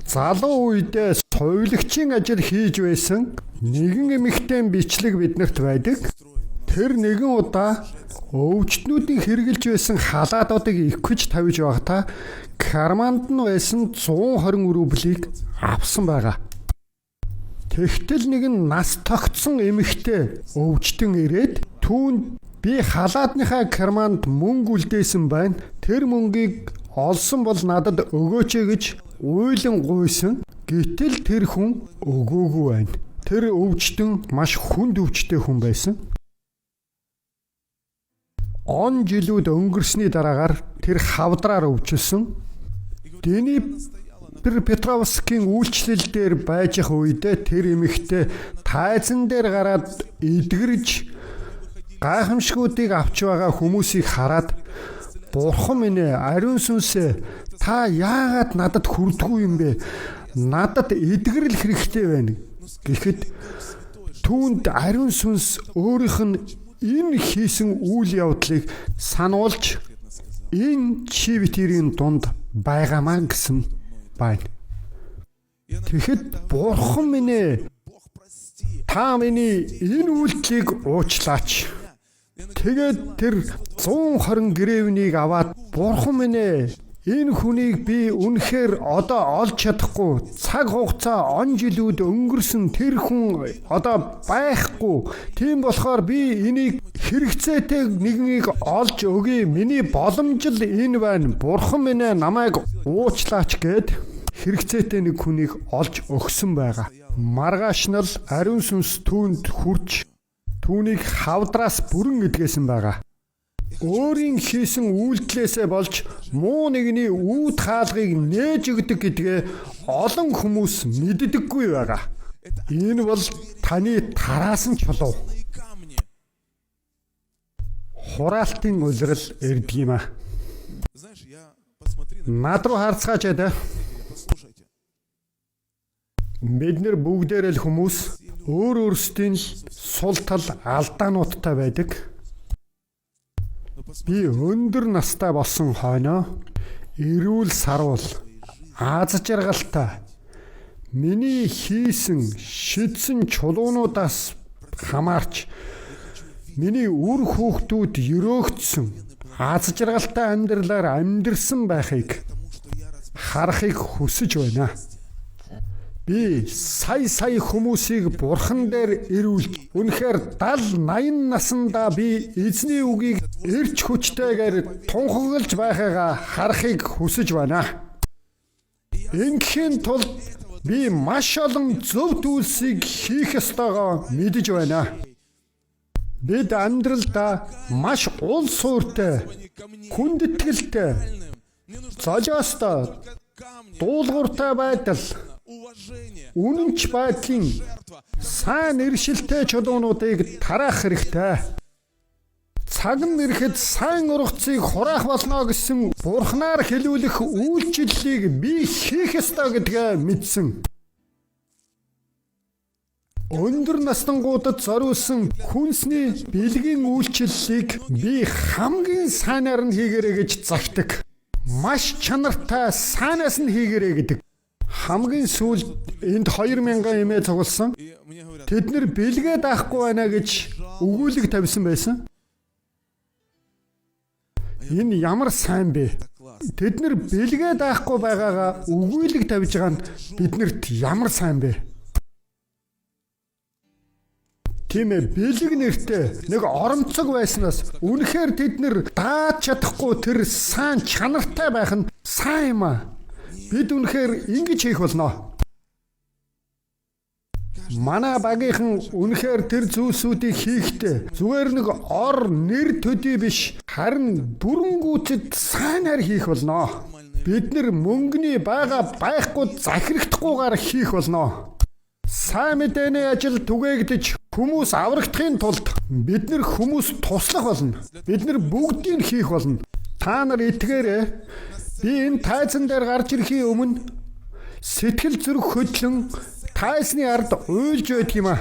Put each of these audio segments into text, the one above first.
Залуу үедээ сувилагчийн ажил хийж байсан нэгэн эмэгтэй бичлэг биднэрт байдаг. Тэр нэгэн удаа өвчтнүүдийн хэрэглэж байсан халаатуудыг ивхэж тавьж байхдаа карманд нь байсан 120 рублийг авсан байгаа. Тэгтэл нэгэн нас тогтсон эмэгтэй өвчтөн ирээд түүнд би халаатныхаа карманд мөнгө үлдээсэн байна. Тэр мөнгийг олсон бол надад өгөөч гэж уйлан гуйсан. Гэтэл тэр хүн өгөөгүй байна. Тэр өвчтөн маш хүнд өвчтэй хүн байсан. Он жилүүд өнгөрсний дараагаар тэр хавдраар өвчлсөн. Днепропетровскийн үйлчлэл дээр байж их үедээ тэр эмэгтэй тайзан дээр гараад эдгэрж гайхамшгуудыг авч байгаа хүмүүсийг хараад "Бурхан минь ээ, ариун сүнсээ, та яагаад надад хүрдэггүй юм бэ? Надад эдгэрэл хэрэгтэй байна" гэхэд түүнд ариун сүнс өөрийнх нь энэ хийсэн үйл явдлыг сануулж энэ чи битэрийн дунд байгаамаа гэсэн байна. Тэгэхэд "Бурхан минь ээ, та миний энэ үйлдэлийг уучлаач." Тэгээд тэр 120 гривнийг аваад "Бурхан минь ээ, энэ хүнийг би үнэхээр одоо олж чадахгүй. Цаг хугацаа он жилүүд өнгөрсөн, тэр хүн одоо байхгүй. Тийм болохоор би энийг хэрэгцээтэй нэгнийг олж өгье. Миний боломж л энэ байна. Бурхан минь ээ, намайг уучлаач" гээд хэрэгцээтэй нэг хүнийг олж өгсөн байгаа. Маргааш нь л ариун сүнс түүнд хүрч түүнийг хавдраас бүрэн эдгээсэн байгаа. Өөрийн хийсэн үйлдэлээсээ болж муу нэгний үүд хаалгыг нээж өгдөг гэдгээ олон хүмүүс мэддэггүй байгаа. Энэ бол таны тараасан чулуу. Хураалтын улирал ирдэг юм аа. Знаешь, я посмотри на Над руу харцгаач ээ. Послушайте. Бид нар бүгдээрээ л хүмүүс өөр өөрсдийн л сул тал алдаануудтай байдаг. Но посмотри, Би өндөр настай болсон хойноо эрүүл саруул, аз жаргалтай, миний хийсэн шидсэн чулуунуудаас хамаарч миний үр хүүхдүүд ерөөгдсөн, аз жаргалтай амьдралаар амьдарсан байхыг потому что я разбираюсь. харахыг хүсэж байна. Би сая сая хүмүүсийг бурхан дээр эрүүлж, үнэхээр 70 80 насандаа би эзний үгийг эрч хүчтэйгээр тунхаглаж байхыгаа харахыг хүсэж байна. Ингэхийн тулд би маш олон зөв зүйлсийг хийх ёстойгоо мэдэж байна. Бид амьдралдаа маш ул суурьтай, хүндэтгэлтэй, Мне нужно золиостой, камни, дуулууртай байдал, уважение, үнэнч байдлын жертва. сайн нэршилтэй чулуунуудыг тараах хэрэгтэй. Цаг нь ирэхэд сайн ургацыг хураах болно гэсэн бурхнаар хэлүүлэх үйлчлэлийг би хийх ёстой гэдгээ мэдсэн. Өндөр наснангуудад зориулсан хүнсний бэлгийн үйлчлэлийг би хамгийн сайнаар нь хийгээрэй гэж загтаг. Маш чанартай сайнаас нь хийгээрэй гэдэг. Хамгийн сүүлд энд 2000 эмээ цугласан. И мне говорят, Тэд нар бэлгээ даахгүй байна гэж өгүүлэг тавьсан байсан. Энэ ямар сайн бэ? Это класс. Тэд нар бэлгээ даахгүй байгаагаа өгүүлэг тавьж байгаа нь биднэрт ямар сайн бэ? Тийм ээ, бэлэг нэртэй нэг оромцог байснаас үнэхээр тэд нар дааж чадахгүй тэр сайн чанартай байх нь сайн юм аа. Бид үнэхээр ингэж хийх болно. Манай багийнхан үнэхээр тэр зүйлсүүдийг хийхдээ зүгээр нэг ор нэр төдий биш, харин бүрэн гүйцэд сайнаар хийх болно. Бид нар мөнгөний байгаа байхгүй захирагдахгүйгээр хийх болно. Сайн мэдээний ажил түгээгдэж хүмүүс аврагдахын тулд бид нар хүмүүс туслах болно. Бид нар бүгдийг хийх болно. Та нар итгээрэй. Би энэ тайзан дээр гарч ирэхийн өмнө сэтгэл зүрх хөдлөн тайзны ард уйлж байдаг юм аа.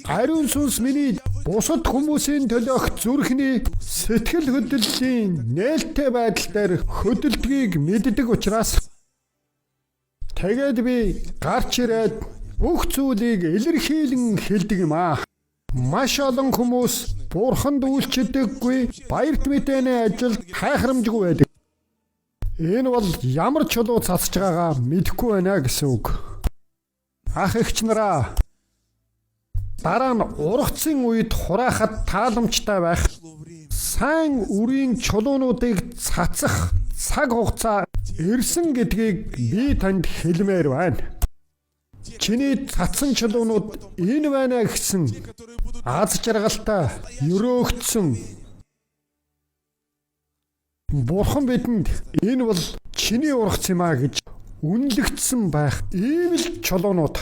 Ариун сүнс миний бусад хүмүүсийн төлөөх зүрхний сэтгэл хөдлөлийн нээлттэй байдал дээр хөдөлдгийг мэддэг учраас Тэгээд би гарч ирээд бүх зүйлийг илэрхийлэн хэлдэг юм аа. Маш олон хүмүүс бурханд үйлчилдэггүй, баярт мэдээний ажилд хайхрамжгүй байдаг. Энэ бол ямар чулуу цацж байгаагаа мэдэхгүй байна гэсэн үг. Ах эгч нараа, дараа нь ургацын үед хураахад тааламжтай байх сайн үрийн чулуунуудыг цацах цаг хугацаа ирсэн гэдгийг би танд хэлмээр байна. Чиний цацсан чулуунууд энэ байна гэсэн аз жаргалтай өрөөгдсөн Бурхан бидэнд энэ бол чиний ургац юм а гэж үнэлэгдсэн байх ийм л чулуунууд.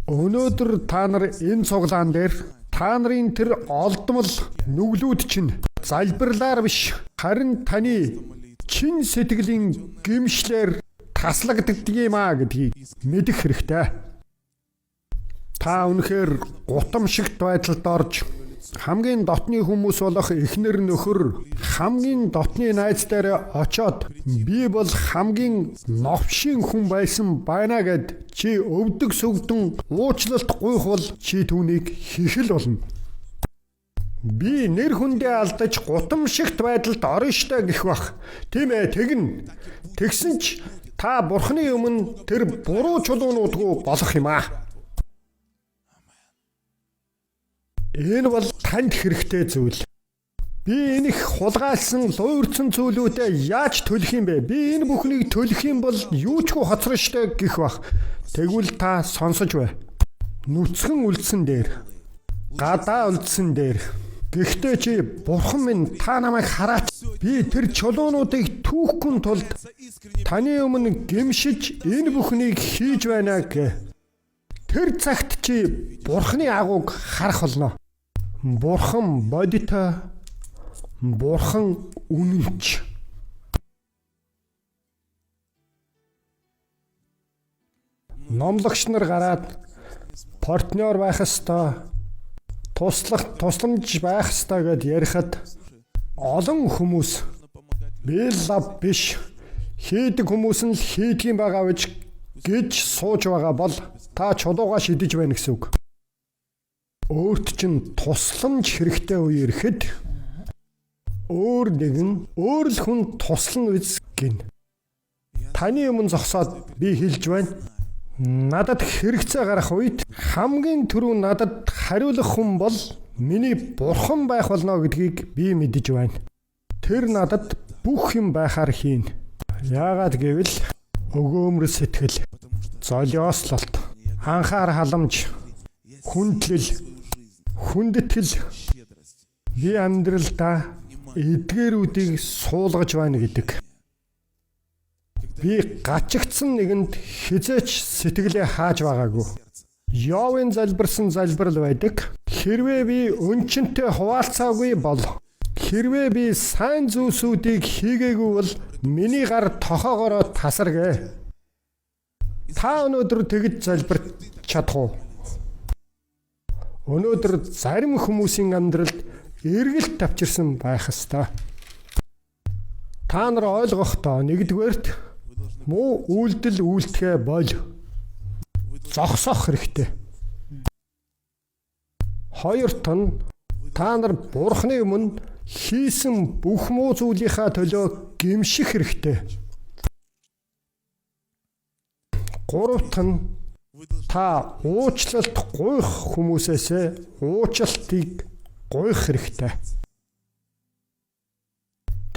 Өнөөдөр та нар энэ цуглаан дээр та нарын тэр олдмол нүглүүд чинь залбирлаар биш харин таны чин сэтгэлийн гимшлэр таслагддаг юм а гэдгийг мэдэх хэрэгтэй. Та үнэхээр гутамшигт байдалд орж хамгийн дотны хүмүүс болох эхнэр нөхөр хамгийн дотны найз дээр очоод би бол хамгийн новшийн хүн байсан байна гэд чи өвдөг сүгдэн уучлалт гуйх бол чи түүнийг хийх л болно. Би нэр хүндээ алдаж гутамшигт байдалд орно штэ гэх бах. Тийм ээ, тэгнэ. Тэгсэн ч та бурхны өмнө тэр буруу чулуунуудгүй болох юм аа. Энэ бол танд хэрэгтэй зүйл. Би энэ их хулгайлсан, луйварсан зүйлүүдээ яаж төлөх юм бэ? Би энэ бүхнийг төлөх юм бол юу ч үгүй хоцорно штэ гэх бах. Тэгвэл та сонсож бай. Нүцгэн үлдсэн дээр, гадаа үлдсэн дээр. Гэхдээ чи бурхан минь та намайг хараач. Би тэр чулуунуудыг түүхгүй тулд таны өмнө гэмшиж энэ бүхнийг хийж байна гэ. Тэр цагт чи бурханы агууг харах болно. Бурхан бодитой, бурхан үнэнч. Номлогч нар гараад партнер байх ёстой, туслах тусламж байх ёстой гэд ярихад олон хүмүүс би лав биш хийдэг хүмүүс нь л хийдэг юм байгаа гэж сууж байгаа бол та чулуугаа шидэж байна гэсэн үг. Өөрт чинь тусламж хэрэгтэй үе ирэхэд өөр нэгэн өөр л хүн туслана биз гин. Таны өмнө зогсоод би хэлж байна. Надад хэрэгцээ гарах үед хамгийн түрүү надад хариулах хүн бол миний бурхан байх болно гэдгийг би мэдэж байна. Тэр надад бүх юм байхаар хийн. Яагаад гэвэл өгөөмөр сэтгэл, золиослолт, анхаар халамж, хүндлэл, хүндэтгэл би амьдралдаа эдгээрүүдийг суулгаж байна гэдэг. Би гачигдсан нэгэнд хизээч сэтгэлээ хааж байгаагүй. Йовын залбирсан залбирал байдаг. Хэрвээ би өнчөнтэй хуваалцаагүй бол, хэрвээ би сайн зүйлсүүдийг хийгээгүй бол миний гар тохоогоороо тасаргэ. Та өнөөдөр тэгж залбирч чадах уу? Өнөөдөр зарим хүмүүсийн амьдралд эргэлт тавчирсан байх ёстой. Та нар ойлгохдоо нэгдүгээрт муу үйлдэл үйлдэхээ боль. Зогсоох хэрэгтэй. Хоёрт нь та нар бурхны өмнө хийсэн бүх муу зүйлийнхаа төлөө гэмших хэрэгтэй. Гуравт нь та уучлалт гуйх хүмүүсээсээ уучлалтыг гуйх хэрэгтэй.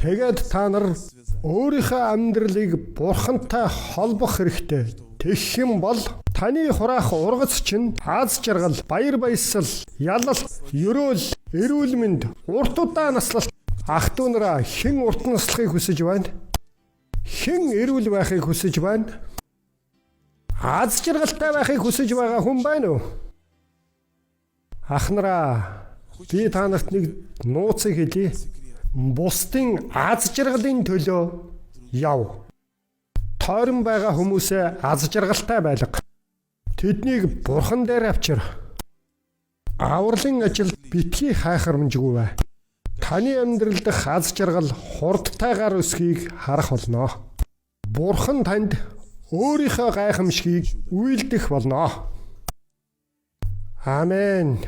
Тэгээд та нар өөрийнхөө амьдралыг бурхантай холбох хэрэгтэй. Тэгэх юм бол таны хураах ургац чинь аз жаргал, баяр баясгал, ялалт, ерөөл, эрүүл мэнд, урт удаан наслалт. Ах トゥ нараа хэн урт наслахыг хүсэж байна? Хэн эрүүл байхыг хүсэж байна? Аз жаргалтай байхыг хүсэж байгаа хүн байна уу? Ах нараа, би та нарт нэг нууцыг хэлье. Бусдын аз жаргалын төлөө яв. Тойрон байгаа хүмүүсээ аз жаргалтай байлга. Тэднийг бурхан дээр авчир. Авралын ажил битгий хайхрамжгүй бай. Таны амьдрал дахь аз жаргал хурдтайгаар өсөхийг харах болно. Бурхан танд өөрийнхөө гайхамшигыг үйлдэх болно. Амен.